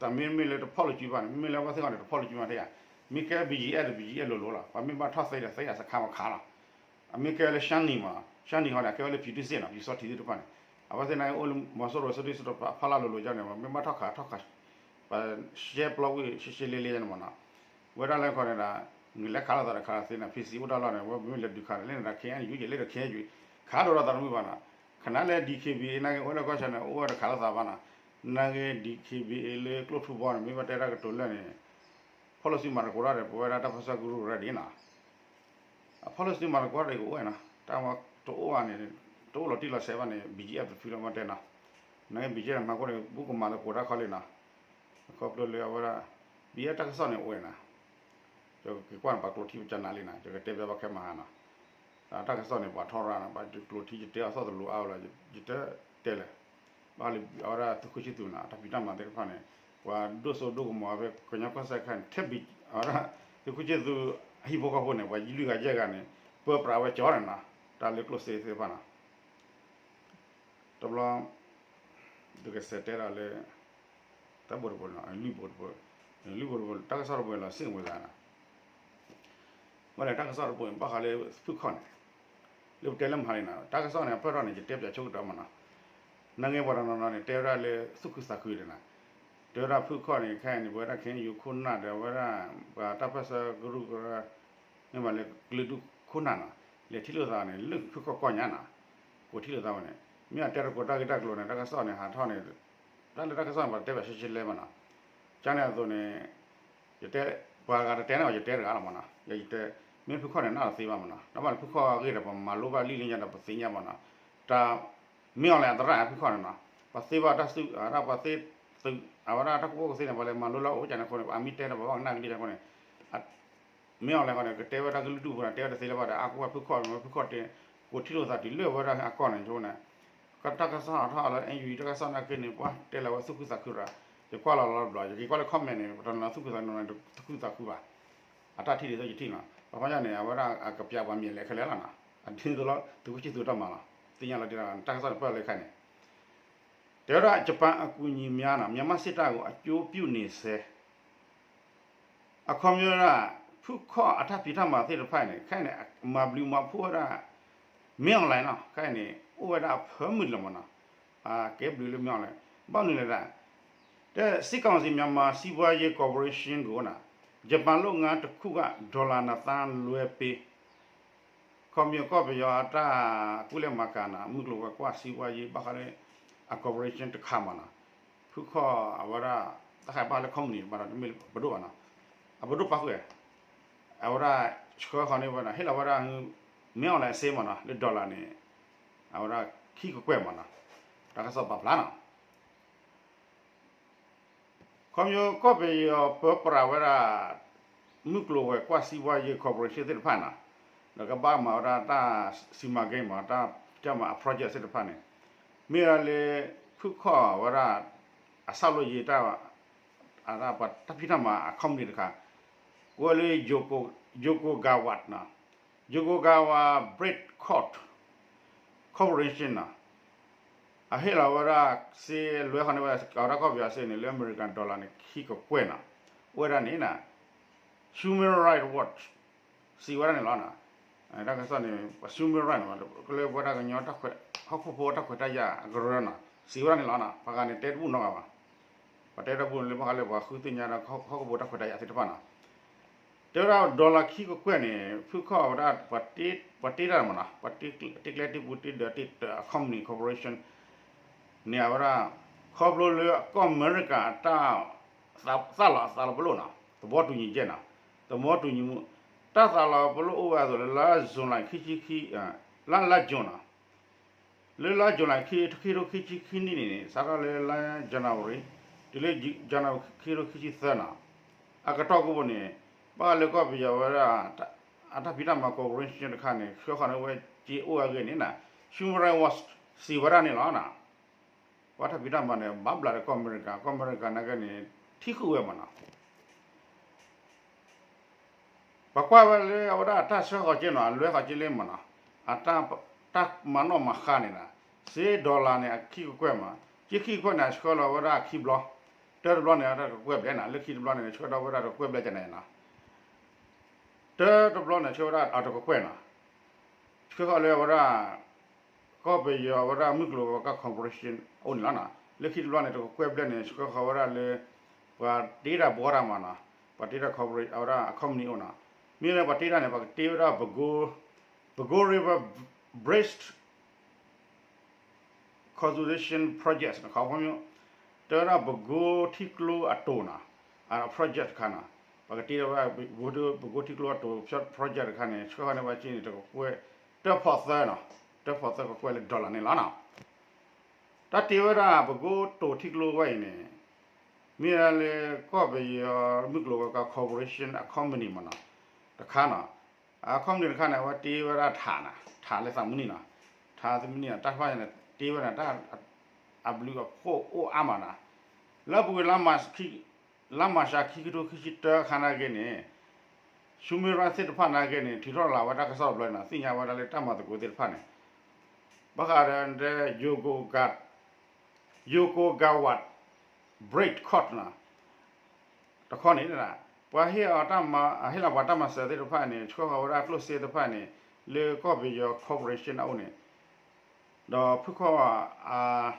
တၢ်မ့မ့ၢ်လၢတဖီၣ်လိာ်စုဘၣ်န့ၣ် မ့မ့ၢ်လၢအဝဲသ့ၣ်ဂီၢ်န့ၣ် တဖီၣ်လိာ်စုမးထဲယၤ, မ့ၢ်ကဲ BGF ဒီး BGF လိၤလိၤလီၤ, ပှၤမ့ၢ်ဘၣ်ထီၣ်သ့ဒီးသ့အစခါမးခးလီၤ အမ့ၢ်ကဲလၢ ရှမ်းနီၤ မးနီၤ, ရှမ်းနီၤ ဟီဒီး ကဲဝဲလၢ ပြည်သူ့စစ် နီၤ, ပျူစောထီးသ့ၣ်တဖၣ်န့ၣ်, အဝဲသ့ၣ်န့ၣ် အိၣ်လၢမီၤစိရိၤ စုဒုၣ်စုတီၤဖီလာ်လိၤလိၤကန့ၣ် မ့ၢ်ဘၣ်ထီၣ်ခးထီၣ်ခး, ပှၤရှဲပျီဝံၣ်ရှဲရှဲလ့လ့န့ၣ်မးနီၤ, ဝဲဒၣ်လၢခီန့ၣ်ဒီး နလဲၤခးလိာ်သးဒီးခးသ့န့ၣ် PC အိၣ်ဒၣ်လီၤန့ၣ် ဝဲမ့ၢ်လဲၤဒုးခးန့ၣ် လၢန့ၣ်ဒီး KNU ယဲၢ်လၢဒီး KNU ခးဒိၣ်ထီၣ်သးတမုာ်ဘၣ်နီၤ, ခနၤလၢ DKBA နာ်က့ အိၣ်လၢကီၢ်ဆၣ်န့ၣ် အိၣ်ဝဲတခးလိာ်သးဘၣ်နီၤ, နာ်က့ DKBA လၢကျိၣ်ထူဘီန့ၣ် မ့ၢ်ဘၣ်တဲတၢ်ကတိၤလၢာ်န့ၣ် ဖီၣ်လိာ်စုမၤသကိးတၢ်ဒီး ပဝဲဒၣ်တၢ်ပၢဆှၢကရူၢ်ကရၢဒ်နီၤ အဖီၣ်လိာ်စုမၤသကိးတၢ်ဒီးကအိၣ်ဝဲနီၤ, တၢ်မၤတအိၣ်ဘၣ်န့ၣ် တအိၣ်လီၤတံၢ်လီၤဆဲးဘၣ်န့ၣ် BGF တဖုလီၤမ့ၢ်တဲနီၤ, နာ်က့ BGF န့ၣ် မၤခိၣ်န့ၣ် ဘူးကမၤသကိးတၢ်ခီလံနီၤ, ခီဖျိလၢအဝဲဒၣ် BGF တၢ်ကစီၣ်န့ၣ်အိၣ်ဝဲနီၤ, ယကကွၢ်န့ၣ် ပှၤကျိးထံပကနၣ်လံနီၤ, ယကတဲဘၣ်ဘၣ်ခဲမဟါနီၤ, တၢ်ကစီၣ်န့ၣ် ပှၤထီရၣ်နီၤ, ပှၤကျိးထံယတဲအီၤသီၣ်တလိၤအါဝဲလီၤ, ယတတဲလဲၣ် ဘၣ်လၢအဝဲဒၣ်သုးခိၣ်ဆံသူးနီၤ တၢ်ဖံးတၢ်မၤသ့ၣ်တဖၣ်န့ၣ် ပှၤဒိၣ်စိဒိၣ်ကမီၤဝဲကညီကီၢ်စဲၣ်ခဲန့ၣ် ထဲဘံး အဝဲဒၣ်သုးခိၣ်ဆံသူးအဟံၣ်ဖိဃီဖိန့ၣ် ပှၤယံာ်လွံၢ်ဂၤယဲၢ်ဂၤန့ၣ် ပၢပြးဝဲကၠီန့ၣ်နီၤ, တၢ်လၢကျိၣ်စ့သ့ၣ်တဖၣ်နီၤ, တဘျီ ဒကစဲးတဲဒီးလၢ တၢ်ဘိတဘိနီၤ လွံၢ်ဘိတဘိ, လွံၢ်ဘိတဘိ တၢ်ကစီၣ်တဘိလီၤစ့ၣ်ဝဲသးနီၤ ဘၣ်လဲၣ် တၢ်ကစီၣ်တဘိန့ၣ် ဘၣ်ဃးလၢဖုခီၣ်န့ၣ်, လၢပတဲလၢမဟါလံနီၤ တၢ်ကစီၣ်န့ၣ် အဖျၢၣ်ထီၣ်န့ၣ် ယတဲပၠးဆိကတၢၢ်မးနီၤ, နာ်က့ပှၤတနီၤနီၤန့ၣ် တဲဝဲဒၣ်လၢသူၣ်ခုသးခုဒီးနီၤ, တဲဝဲဒၣ်ဖုခီၣ်န့ၣ် ခဲအံၤန့ၣ် ပဝဲဒၣ်ခဲအံၤ ယိၤခိၣ်နၢ်ဒီးဝဲဒၣ် ပှၤတၢ်ပၢၢ်ဆၢကရူၢ်ကရၢ မ့ၢ်မးလၢကလုာ်ဒူၣ်ခိၣ်နၢ်နီၤ, လဲၤထံၣ်လိာ်သးန့ၣ် လၢဖုခီၣ်ကီၢ်ညါနီၤ, ကိးထံၣ်လိာ်သးဝဲန့ၣ် မ့ၢ်အတဲသကိးတၢ်ဂ့ၢ်တၢ်ကျိၤန့ၣ် တၢ်ကစီၣ်န့ၣ် ဟးထီၣ်န့ၣ် တၢ်လၢတၢ်ကစီၣ်န့ၣ် ပှၤတတဲဘၣ်ရှဲရှဲလဲၣ်မးနီၤ, ကန့ၣ်အသိးန့ၣ် ယတဲ ပှၤဂၤတတဲန့ၣ် ယတဲတဂၤလီၤမးနီၤ, ယတဲ မ့ၢ်ဖုခီၣ်န့ၣ် နၢ်တသ့ဘၣ်မးနီၤ, တဘၣ်လၢဖုခီၣ်အဂ့ၢ်ဒီး ပမၤလိဘၣ်လံလံညါဒီး ပသ့ၣ်ညါမးနီၤ, တၢ် မ့ၢ်အီၤလဲၣ်အသရၣ်ဖုခီၣ်န့ၣ်နီၤ, ပှၤသ့ဘၣ်တၢ်စု ပှၤသ့ အဝဲဒၣ်တၢ်ကူၣ်ဘၣ်ကူၣ်သ့န့ၣ် ပှၤလဲၤမၤလိလၢအအိၣ်ကန့ၣ်အဃိန့ၣ် အမ့ၢ်တဲန့ၣ် ပှၤဘၣ်ကနၣ်ကလံကန့ၣ်အဃိန့ၣ် မ့ၢ်အီၤလဲၣ်ဃီန့ၣ် ကတဲဝဲဒၣ်ကလုာ်ဒူၣ်ဖိန့ၣ် တဲဝဲတသ့လၢၤဘၣ်ဒီး အါကူဝဲဖုခီၣ်န့ၣ် ဖုခီၣ်တဲ ကိးထံၣ်လိာ်သးတုၤလၢဝဲဒၣ်အကီၢ်န့ၣ် ဆိန့ၣ် တၢ်ကစီၣ်ဟးထီၣ်လၢ NUG တၢ်ကစီၣ်နာ်က့န့ၣ် ပှၤတဲလၢၤဝဲသူၣ်ခုသးခုရၣ်, ယကွၢ်လီၤလီၤတဘျီ ယက့ၤကွၢ်လၢ comment န့ၣ် ပတနီၤသူၣ်ခုသးခု တနီၤသူၣ်ခုသးခုဘၣ်, အတၢ်ထံၣ်ဒ်သိးယထံၣ်နီၤ, ပှၤဖီညါန့ၣ် အဝဲဒၣ်အကပျးပှၤမ့ၢ်လဲၤခဲလၢာ်လီၤနီၤ, အဒ်သိးလီၤ သုးခိၣ်ဆံသူးတၢ်မၤလီၤ, သ့ၣ်ညါလီၤဒ်တၢ်ကစီၣ်တပၢၢ်လၢခဲန့ၣ် တဲဝဲဒၣ် ဂျပန်အကူအညီများနီၤ မြန်မာစစ်တပ်ကို အကျိုးပြုနေဆဲ အခီပညီဒၣ် ဖုခီၣ်အတၢ်ဖံးတၢ်မၤသ့ၣ်တဖၣ်န့ၣ် ခဲအံၤန့ၣ် မၤဘျုးမၤဖှိၣ်ဝဲဒၣ် မင်းအောင်လှိုင်နီၤ, ခဲအံၤန့ၣ် အိၣ်ဝဲဒၣ်အဖၢမုၢ်လၢၤမးနီၤ, ကဲဘျုးလၢ မင်းအောင်လှိုင်, ဘၣ်မနုၤလဲၣ်ဒၣ် တဲ စစ်ကောင်စီ မြန်မာစီးပွားရေးကော်ပိုရေးရှင်းကို နၤ ဂျပန်လုပ်ငန်းတစ်ခုက ဒေါ်လာနှစ်သန်းလွှဲပေး ခီပညီကီၢ်ပယီၤအတၢ်ကူၣ်လဲၤမၤကၤနီၤ မုၢ်ကျိၤဝဲၤကွာ် စီးပွာ်ရေး ဘၣ်ဃးလၢ အ corporation တခါမးနီၤ, ဖုခီၣ်အဝဲဒၣ် တၢ်ဃးဘၣ်လၢ company ဘၣ်ဒီး တမ့ၢ်ပဒိၣ်ဘၣ်နီၤ, အပဒိၣ်ပၣ်ဃုာ်, အဝဲဒၣ် ဆှၢဃီၤန့ၢ်ဝဲနီၤ ဟ့ၣ်လီၤဝဲဒၣ် မင်းအောင်လှိုင်စ့မးနီၤ လၢ dollar န့ၣ် အဝဲဒၣ်ခံကကွဲၢ်မးနီၤ, တၢ်ကစီၣ်ပာ်ဖျါနီၤ ခီပညီကီၢ်ပယီၤပၢပြးဝဲဒၣ် မုၢ်ကျိၤဝဲၤကွာ် စီးပွားရေး ကော်ပိုရေးရှင်း သ့ၣ်တဖၣ်နီၤ, ဒီးကဘၣ်မၤဝဲဒၣ်တၢ် စီမံကိန်း မး တၢ်ကမၤအ project သ့ၣ်တဖၣ်န့ၣ်, မ့ၢ်ဝဲလၢ ဖုခီၣ်ဝဲဒၣ် အ ဆောက်လုပ်ရေး တၢ် ပှၤတၢ်ဖံးတၢ်မၤအ company တခါ, ကိးဝဲလၢ Yoko- Yokogawa နီၤ, Yokogawa Bridge Corp Corporation နီၤ, အဟ့ၣ်လီၤဝဲဒၣ်စ့ လွဲဃီၤန့ၢ်ဝဲဒၣ် အဝဲဒၣ်ကီၢ်ပယီၤစ့န့ၣ် လၢအမဲရကၤ dollar န့ၣ် ခံကကွဲၢ်နီၤ, အိၣ်ဝဲဒၣ်န့ၣ် Human Rights Watch စံးဝဲဒၣ်န့ၣ်လီၤ. တၢ်ကစီၣ်န့ၣ် ပှၤ human right န့ၣ် ကလၢပဝဲဒၣ်ကညီ ဟီၣ်ခိၣ်ဖိတၢ်ခွဲးတၢ်ယာ်အကရၢနီၤ စံးဝဲဒၣ်န့ၣ်လီၤ. ပှၤဂၤန့ၣ် တဲတဘူၣ်နီတဂၤဘၣ်. ပှၤတဲတဘူၣ်န့ၣ်လၢဘၣ်ဃးလၢပှၤဃုသ့ၣ်ညါဒီး ဟီၣ်ခိၣ်ဖိတၢ်ခွဲးတၢ်ယာ်သ့ၣ်တဖၣ်နီၤ, တဲဝဲဒၣ် dollar ခံကကွဲၢ်န့ၣ် ဖုခီၣ်ဝဲဒၣ် ပှၤတ့တၢ်မးနီၤ, ပှၤတ့ကျဲတ့ပူၤတ့ဒၢးတ့တၢးအ company corporation န့ၣ် အဝဲဒၣ် ခီဖျိလၢကီၢ်အမဲရကၤအတၢ် သးလီၤအသးလီၤပလိာ်နီၤ, သဘောတူညီချက်နီၤ, သဘောတူညီမှု, တၢ်သးလီၤပလိာ်အိၣ်ဝဲအသိးလၢလါ July ခံဆံခံ, လါ လါ June နီၤ, လၢလါ July ခံ ခံကထိခံဆံခံနံၣ်န့ၣ်န့ၣ် စးထီၣ်လၢလါ January တုၤလၢ January ခံကထိခံဆံသၢနီၤ, အကတီၢ်ကိးဘိန့ၣ် ဘၣ်ဃးလၢကီၢ်ပယီၤဝဲဒၣ် အတၢ်ဖံးတၢ်မၤ corporation တခါန့ၣ် ဆှၢဃီၤန့ၢ်ဝဲစ့အိၣ်အဂ့ၢ်န့ၣ်နီၤ, Human Rights Watch စံးဝဲဒၣ်န့ၣ်လီၤ. ပှၤတၢ်ဖံးတၢ်မၤန့ၣ် ဘၣ်ဘျးဒီးကီၢ်အမဲရကၤ, ကီၢ်အမဲရကၤနာ်က့န့ၣ် ထံၣ်ဃုာ်ဝဲမးနီၤ. ပှၤကွၢ်ဝဲလၢအဝဲဒၣ်တၢ်ဆှၢဃီၤက့နီၤ, အလွဲဃီၤက့လၢမးနီၤ, အတၢ်မၤနီၣ်မၤဃါန့ၣ်နီၤ, စ့ dollar န့ၣ် အခံကကွဲၢ်မး, က့ခံကကွဲၢ်န့ၣ် အဆှၢလီၤဝဲဒၣ်ခံဘျီ, တၢတဘျီန့ၣ် အတၢ်တကကွဲၢ်ဘျဲၣ်နီၤ, လၢခံတဘျီန့ၣ် ဆှၢဒီးဝဲဒၣ်တကကွဲၢ်ဘျဲၣ်ကန့ၣ်နီၤ, တၢတဘျီန့ၣ် ဆှၢဝဲဒၣ်အတကကွဲၢ်နီၤ, ဆှၢဃီၤလၢအဝဲဒၣ် ကီၢ်ပယီၤအဝဲဒၣ်မုၢ်ကျိၤဝဲၤကွာ် corporation အအိၣ်န့ၣ်လီၤ. လၢခံတဘျီန့ၣ် တကကွဲၢ်ဘျဲၣ်န့ၣ် ဆှၢဃီၤဝဲဒၣ်လၢ ပှၤတ့တၢ်ဘှီတၢ်မးနီၤ, ပှၤတ့တၢ် corporate အဝဲဒၣ်အ company အိၣ်နီၤ, မ့ၢ်လၢပှၤတ့တၢ်န့ၣ် ပှၤကတ့ဝဲဒၣ် Bago River Bridge Consolidation Project နီၤ, ခီဖျိ တဲဝဲဒၣ် ပကိထံကျိအတိာ်နီၤ, အ project တခါနီၤ, ပှၤကတ့ဝဲဒၣ် ပကိထံကျိအတိာ် project တခါန့ၣ် ဆှၢဃီၤန့ၢ်ဝဲက့န့ၣ် တကကွဲၢ် တၢဖီၣ်သၢနီၤ, တၢဖီၣ်သၢကကွဲၢ်လၢ dollar န့ၣ်လီၤနီၤ. တၢ်တ့ဝဲဒၣ် ပကိတိာ်ထံကျိဝဲအံၤန့ၣ် မ့ၢ်ဒၣ်လၢကီၢ်ပယီၤမုၢ်ကျိၤဝဲၤကွာ် corporation အ company မးနီၤ, တခါနီၤ, အ company တခါန့ၣ် အဝဲတ့ဝဲဒၣ်ထးနီၤ, ထးလၢသးမုၢ်နံၤနီၤ, ထးသးမုၢ်နံၤနီၤ တၢ်တဖၣ်န့ၣ် တ့ဝဲဒၣ်တၢ် အဘျုးအဖှိၣ်အိၣ်အါမးနီၤ, လၢအပူၤကွံာ် လါမၤရှး ခံကထိခံဆံတၢအခါနာ်က့န့ၣ် Human Rights သ့ၣ်တဖၣ်နာ်က့န့ၣ် ထုးထီၣ်လီၤဝဲတၢ်ကစီၣ်တဘျီန့ၣ်နီၤ, သ့ၣ်ညါဝဲဒၣ်လၢတၢ်မၤသကိးသ့ၣ်တဖၣ်န့ၣ် ဘၣ်ဃးဒီး Yokoga Yokogawa Bridge Corp နီၤ, တခီန့ၣ် ပှၤဟ့ၣ်အီၤတၢ်မၤ ဟ့ၣ်လီၤပှၤတၢ်မၤစၢၤသ့ၣ်တဖၣ်န့ၣ် ဆှၢဃီၤဝဲဒၣ်ကျိၣ်စ့သ့ၣ်တဖၣ်န့ၣ် လၢကီၢ်ပယီၤ corporation အအိၣ်န့ၣ် ဒီးဖုခီၣ်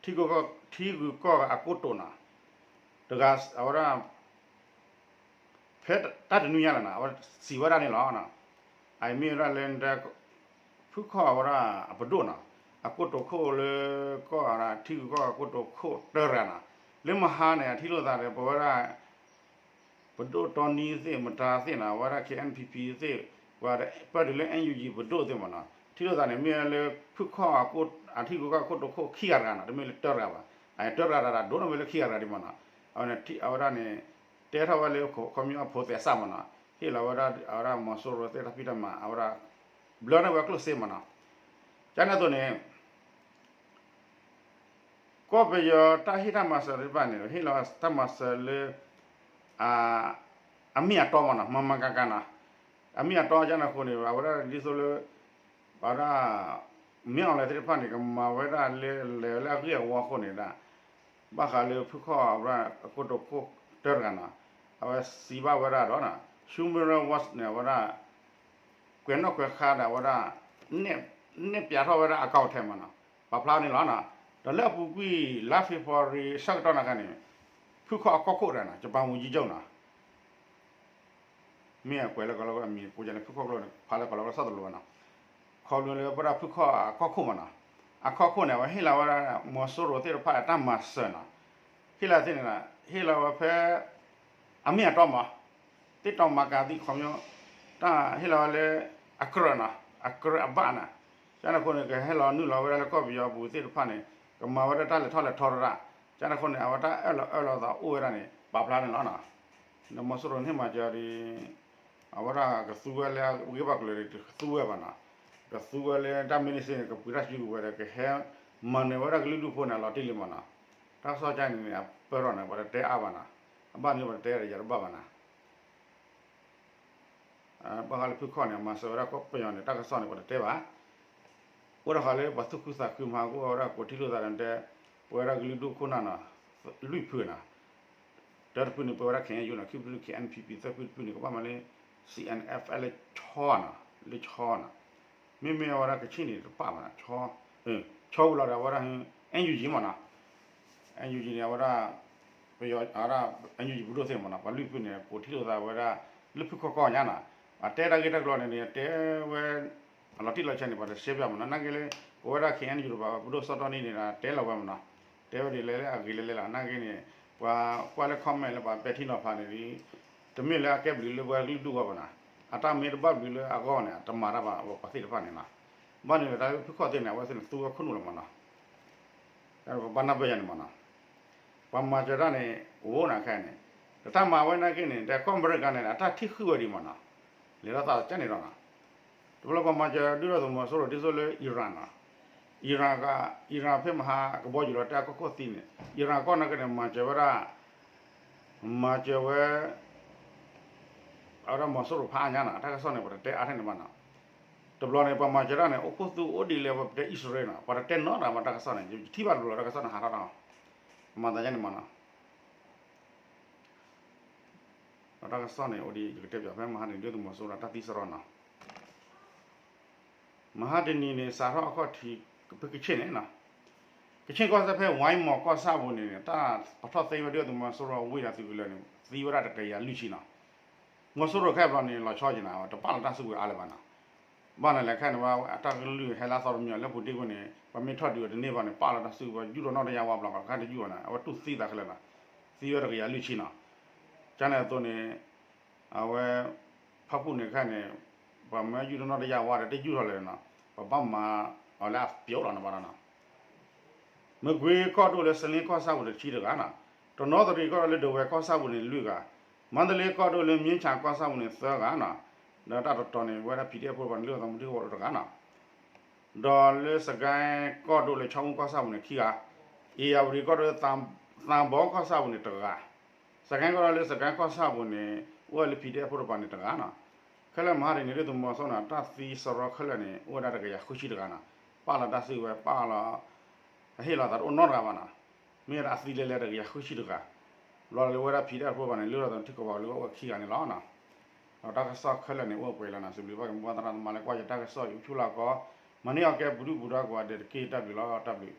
ထံဂုၤကီၢ်ဂၤအကိတိာ်နီၤ, တဂၤအဝဲဒၣ် ဖဲတၢ်တနွံညါလီၤနီၤ အဝဲစံးဝဲဒၣ်န့ၣ်လီၤ. အမ့ၢ်ဝဲဒၣ်လၢ ဖုခီၣ်အဝဲဒၣ်အပဒိၣ်နီၤ, အကိတိာ်ခိၣ်လၢကီၢ် ထံဂုၤကီၢ်ဂၤအကိတိာ်ခိၣ်တဂၤနီၤ, လၢမဟါန့ၣ် အထံၣ်လိာ်သးဒီး ပဝဲဒၣ် ပဒိၣ်တီနံသ့ၣ် မတၤသ့ၣ်နီၤ, အဝဲဒၣ် K N P P သ့ၣ်, ပှၤပၢၢ်တုၤလၢ N U G ပဒိၣ်သ့ၣ်မးနီၤ, ထံၣ်လိာ်သးန့ၣ် မ့ၢ်လၢဖုခီၣ်အထံဂုၤကီၢ်ဂၤအကိတိာ်ခိၣ်ခံဂၤတဂၤနီၤ, တမ့ၢ်လၢတဂၤဘၣ်, တဂၤတဂၤဒိၣ်န့ၢ်ဝဲလၢခံဂၤတဂၤဒံးမးနီၤ, အဝဲဒၣ်န့ၣ် တဲထီၣ်ဝဲလၢခီဖျိအဖိသဲးစၢ်မးနီၤ, ဟ့ၣ်လီၤဝဲဒၣ်အဝဲဒၣ်မီၤစိရိၤသ့ၣ်တၢ်ဖံးတၢ်မၤ အဝဲဒၣ် ဘျၢန့ၢ်ဝဲကျိၣ်စ့မးနီၤ, ကန့ၣ်အသိးန့ၣ် ကီၢ်ပယီၤတၢ်ဟ့ၣ်တၢ်မၤစၢၤသ့ၣ်တဖၣ်န့ၣ် ဟ့ၣ်လီၤတၢ်မၤစၢၤလၢ အမ့ၢ်အတီမးနီၤ, မၤမၤကၤကၤနီၤ, အမ့ၢ်အတီကန့ၣ်အဃိန့ၣ် အဝဲဒၣ်ဒ်သိးလၢ အဝဲဒၣ် မင်းအောင်လှိုင် သ့ၣ်တဖၣ်န့ၣ် ကမၤဝဲဒၣ်လၢလဲၤလၢအဂ့ၢ်အဝီအဃိန့ၣ်ဒၣ် ဘၣ်ဃးလၢဖုခီၣ်အဝဲဒၣ်အကိတိာ်ခိၣ်တဂၤနီၤ, အဝဲစံးဘၣ်ဝဲဒၣ်ဒီး Human Rights Watch န့ၣ် အဝဲဒၣ် ကွဲးနီၣ်ကွဲးဃါဒီး အဝဲဒၣ် နဲၣ်ပၠးထီၣ်ဝဲဒၣ်အကီၢ်ထဲမးနီၤ, ပာ်ဖျါန့ၣ်လီၤ. ဒီးလၢအပူၤကွံာ် လါ February ဆၢကတီၢ်နၤခါန့ၣ် ဖုခီၣ်အကီၢ်ခိၣ်ဒီး Japan ဝန်ကြီးချုပ်နီၤ မ့ၢ်အကွဲးလၢကီးလီၤအမံၤ ကိးကန့ၣ် ဖုခီၣ်ကျိန့ၣ် ဖးလၢကီးလီၤကီးလၢသီၣ်တလိၤဘၣ်နီၤ, ခီဖျိလၢပဝဲဒၣ်ဖုခီၣ်အကီၢ်ခိၣ်မးနီၤ, အကီၢ်ခိၣ်န့ၣ် အဝဲဟ့ၣ်လီၤဝဲဒၣ် မီၤစိရိၤသ့ၣ်တဖၣ်အတၢ်မၤစၢၤနီၤ, ဟ့ၣ်လီၤသ့ၣ်န့ၣ် ဟ့ၣ်လီၤဝဲဖဲ အမ့ၢ်အတီမး သ့ၣ်တီမၤကၤသံခီပညီ တၢ်ဟ့ၣ်လီၤဝဲလၢ အကြၢးနီၤ အကြၢးအဘၣ်နီၤ, ကန့ၣ်အဃိန့ၣ် ကဟဲလီၤနုာ်လီၤဝဲဒၣ်လၢကီၢ်ပယီၤအပူၤသ့ၣ်တဖၣ်န့ၣ် ကမၤဝဲဒၣ်တၢ်လဲၤထီၣ်လဲၤထီတရၣ်, ကန့ၣ်အဃိန့ၣ် အဝဲတၢ်အၢၣ်လီၤအၢၣ်လီၤသးအိၣ်ဝဲဒၣ်န့ၣ် ပာ်ဖျါန့ၣ်လီၤနီၤ, ဒီးမီၤစိရိၤန့ၣ်မၤစၢၤဒီး အဝဲဒၣ်ကသူဝဲလၢအဂ့ၢ်ဘၣ်ကလုာ်န့ၣ် ကသူဝဲဘၣ်နီၤ, ကသူဝဲလၢတၢ်မ့ၢ်န့ၣ်စ့ၢ်န့ၣ် ကပှ့ၤတၢ်စုကဝဲၤဒီး ကဟဲမၤနၢၤဝဲဒၣ်ကလုာ်ဒူၣ်ဖိန့ၣ် အလီၤတံၢ်လံမးနီၤ, တၢ်ကစီၣ်ကန့ၣ်န့ၣ် အပၢၢ်ထီၣ်န့ၣ် ပှၤတတဲအါဘၣ်နီၤ, အဘၣ်န့ၣ်ပှၤတတဲဒီးယၤတဘၣ်ဘၣ်နီၤ ဘၣ်ဃးလၢဖုခီၣ်န့ၣ် မၤစၢၤဝဲဒၣ်ကီၢ်ပယီၤန့ၣ် တၢ်ကစီၣ်န့ၣ် ပှၤတတဲဘၣ်, အိၣ်ဒၣ်ဃးလၢပှၤသူၣ်ခုသးခုမး ကအိၣ်ဝဲဒၣ်ကိးထံၣ်လိာ်သးဒီးတဲ, ပဝဲဒၣ်ကလုာ်ဒူၣ်ခိၣ်နၢ်နီၤ, လွံၢ်ဖုနီၤ, တၢတဖုန့ၣ် ပဝဲဒၣ် ခ့ၣ်အဲၣ်ယူၣ် နီၤ, ခံဖု ခ့ၣ်အဲၣ်ပီၣ်ပီၣ်, သၢဖုတဖုန့ၣ် ကဘၣ်မၤလၢ စံၣ်အဲၣ်အဲၣ် လၢဆီနီၤ, လၢဆီနီၤ, မ့မ့ၢ်အဝဲဒၣ်ကဆ့ၣ်န့ၣ်တပာ်ဘၣ်နီၤ, ဆီဝံၤလီၤဒီး အဝဲဒၣ် အဲၣ်ယူၣ်ယံၤမးနီၤ အဲၣ်ယူၣ်ယံၤန့ၣ် အဝဲဒၣ် ပယီၤ အဲၣ်ယူၣ်ယံၤ ပဒိၣ်သ့ၣ်မးနီၤ, ပှၤလွံၢ်ဖုန့ၣ် ကိးထံၣ်လိာ်သးဝဲဒၣ် လၢဖုခီၣ်ကီၢ်ညါနီၤ, အတဲတၢ်ဂ့ၢ်တၢ်ကျိၤန့ၣ်န့ၣ် တဲဝဲ အလီၤတံၢ်လီၤဆဲးန့ၣ် ပှၤတရှဲပၠးမးနီၤ, နာ်က့လၢ ပဝဲဒၣ် ခ့ၣ်အဲၣ်ယူၣ် တပၤ ပဒိၣ်စီတီၢ်န့ၣ်န့ၣ် တဲလီၤဝဲမးနီၤ, တဲဝဲဒ်လဲၣ်လၢအဂ့ၤလဲၣ်လဲၣ်လီၤ, နာ်က့န့ၣ် ပှၤကွၢ်လၢ comment လၢပှၤပဲာ်ထံနီၤဖးန့ၣ် တမ့ၢ်လၢအကဲဘျုးလၢပှၤကလုာ်ဒူၣ်အဂီၢ်ဘၣ်နီၤ, အတၢ်မ့ၢ်တဘၣ်ဘျုးလၢအဂီၢ်န့ၣ် တမၤတၢ်ဘၣ် ပှၤသ့ၣ်တဖၣ်န့ၣ်နီၤ, ဘၣ်န့ၣ်တၢ်လၢဖုခီၣ်သ့ၣ်န့ၣ် အဝဲသ့ၣ်န့ၣ် သူဝဲခိၣ်နူာ်လီၤမးနီၤ ပဘၣ်နၢ်ပၢၢ်ယၤန့ၣ်မးနီၤ, ပှၤမၤစၢၤတၢ်န့ၣ် အိၣ်နၤခဲအံၤန့ၣ်, ဒီးတၢ်မၤဝဲနာ်က့န့ၣ် ဒီးကီၢ်အမဲရကၤန့ၣ် အတၢ်ထံၣ်ဃုာ်ဝဲဒံးမးနီၤ, လဲၤထီၣ်သးကန့ၣ်ဒီးနီၤ, တဘျီပှၤမၤစၢၤဒုၣ်ဒါသုးမီၤစိရိၤဒ်သိးလၢ Iran နီၤ, Iran က Iran ဖဲမဟါကဘီယူၤလီၤတဲာ်အကီၢ်ခိၣ်သံန့ၣ် Iran ကီၢ်နာ်က့န့ၣ် မၤစၢၤဝဲဒၣ် မၤစၢၤဝဲ အဝဲဒၣ်မီၤစိရိၤဖးအါညါနီၤ, တၢ်ကစီၣ်န့ၣ် ပှၤတတဲအါထဲန့ၣ်ဘၣ်နီၤ, တဘျီန့ၣ် ပှၤမၤစၢၤတၢ်န့ၣ် အိၣ်ခိၣ်သူအိၣ်ဒ်လဲၣ် ပှၤပတဲအံၣ်စရ့လးနီၤ, ပှၤတတဲနီတဂၤမးတၢ်ကစီၣ်န့ၣ်, ယထံၣ်ဘၣ်တဘျီလီၤ တၢ်ကစီၣ်န့ၣ် ဟးထီၣ်တၢ်, မၤသးယါန့ၣ်မးနီၤ, ဒီးတၢ်ကစီၣ်န့ၣ် အိၣ်ဒ်ယကတဲပၠးဖဲမဟါတနံၤ ဒုၣ်ဒါသုးမီၤစိရိၤတၢ်သံစရီနီၤ မဟါတနံၤန့ၣ် စးထီၣ်အခီၣ်ထံးဖဲကခ့ၣ်န့ၣ်, ကခ့ၣ်ကီၢ်စဲၣ်ဖဲ ဝါမီၤကီၢ်ဆၣ်ပူၤန့ၣ် တၢ်ပထီၣ်သံဝဲဒၣ်သုးမီၤစိရိၤဝ့ၢ်ဒီးသုးကလၢၤန့ၣ် သံဝဲဒၣ်တကယၤလွံၢ်ဆံနီၤ, မီၤစိရိၤခဲအံၤဘျီန့ၣ် လီၤဆီက့ၤနၤ တပာ်လီၤတၢ်စုကဝဲၤအါလၢၤဘၣ်နီၤ, ဘၣ်န့ၣ်လဲၤခဲအံၤန့ၣ် အတၢ်ကလုၢ်ဟဲလၢအသီတမံၤလၢပူၤတ့ၢ်ကွံာ်န့ၣ် ပမ့ၢ်ထီၣ်ဒုးအီၤတန့ၢ်ဘၣ်န့ၣ် ပာ်လီၤတၢ်စုကဝဲၤ ယူၢ်ထီၣ်နီၣ်တယၢ်ဝါဘျီ ခါတယူၢ်ဘၣ်န့ၣ် အဝဲတူၢ်သံသးခဲလၢာ်နီၤ, သံဝဲတကယၤလွံၢ်ဆံနီၤ, ကန့ၣ်အသိးန့ၣ် အဝဲ ဖၣ်ပူၣ်န့ၣ်ခဲအံၤန့ၣ် ပှၤမၢယူၢ်ထီၣ်နီၣ်တယၢ်ဝါဒီး တယူၢ်ထီၣ်လၢၤနီၤ, ပဘၣ်မၤအီၤလၢအပျိးလီၤန့ၣ်ဘၣ်နီၤ, မကွ့ကီၢ်ဒိၣ်လၢစလ့ကီၢ်ဆၣ်ပူၤန့ၣ် တဆံတဂၤနီၤ, တနီသရံၣ်ကီၢ်ဒိၣ်လၢဒဝဲၢ်ကီၢ်ဆၣ်ပူၤန့ၣ် လွံၢ်ဂၤ, မါတလ့ကီၢ်ဒိၣ်လၢမ့ၢ်ဆၣ်ကီၢ်ဆၣ်ပူၤန့ၣ် သၢဂၤနီၤ, ဒီးတၢ်တတီၤန့ၣ် ပဝဲဒၣ် PDF ဖိပှၤန့ၣ် လုၢ်အီၣ်သးမူထံကီၢ်တဂၤနီၤ, ဒီးလၢစကဲကီၢ်ဒိၣ်လၢဆီမုၢ်ကီၢ်ဆၣ်ပူၤန့ၣ် ခံဂၤ, အ့ၣ်ယၣ်ဝတံၣ်ကီၢ်ဒိၣ်လၢ သးဘီကီၢ်ဆၣ်ပူၤန့ၣ် တဂၤ, စကဲကီၢ်ဒိၣ်လၢစကဲကီၢ်ဆၣ်ပူၤန့ၣ် အိၣ်ဝဲလၢ PDF ဖိတပၤန့ၣ်တဂၤနီၤ, ခဲလၢာ်မဟါတနံၤ ဒုၣ်ဒါသုးမီၤစိရိၤန့ၣ် တၢ်သံစရီခဲလၢာ်န့ၣ် အိၣ်ဝဲဒၣ်တကယၤဃုဆံတဂၤနီၤ, ပာ်လီၤတၢ်စုကဝဲၤ ပာ်လီၤ အဟ့ၣ်လီၤသးတအိၣ်နီတဂၤဘၣ်နီၤ, မ့ၢ်ဝဲဒၣ်အသံလဲၤလဲၤတကယၤဃုဆံတဂၤ, ဘျီလၢဝဲဒၣ် PDF ဖိတပၤန့ၣ် လုၢ်ထီၣ်သးမူထံကီၢ်ပှၤကလုာ်အိၣ်ဝဲခံဂၤန့ၣ်လီၤနီၤ, ဒီးတၢ်ကစီၣ်ခဲလၢာ်န့ၣ် အိၣ်ပှဲၤလီၤနီၤ, စံးဘျုးဘၣ်က့ၤမိၢ်သရၣ်သမါလၢကွၢ်ယတၢ်ကစီၣ် YouTube လီၤကီး, မၤန့ၢ်အီၤကဲပူၤဒုၣ်ပူၤဒါကိးဂၤဒဲးတက့ၢ် တၢ်ဘျုးလီၤ တၢ်ဘျုး